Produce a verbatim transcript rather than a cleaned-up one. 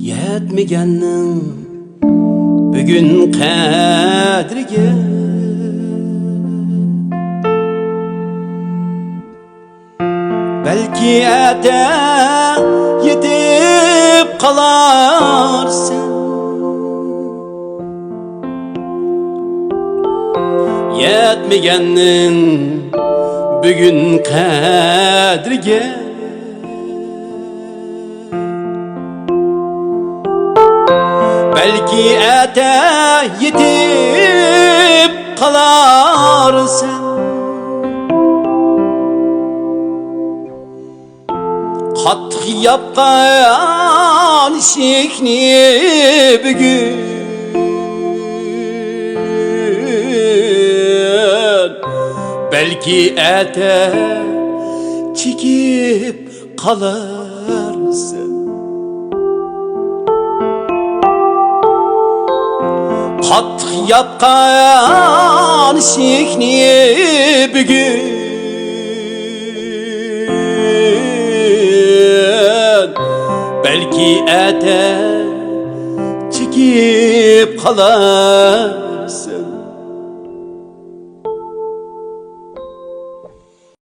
يەتمىگەننىڭ بۈگۈن قەدرىگە، بەلكى ئەتە يېتىپ قالارسەن. يەتمىگەننىڭ بۈگۈن قەدرىگە، بەلكى ئەتە يېتىپ قالارسەن. قاتتىق ياپقان ئىشىكنى بۈگۈن، بەلكى ئەتە چېكىپ قالارسەن. قاتتىق ياپقان ئىشىكنى بۈگۈن، بەلكى ئەتە چېكىپ قالار.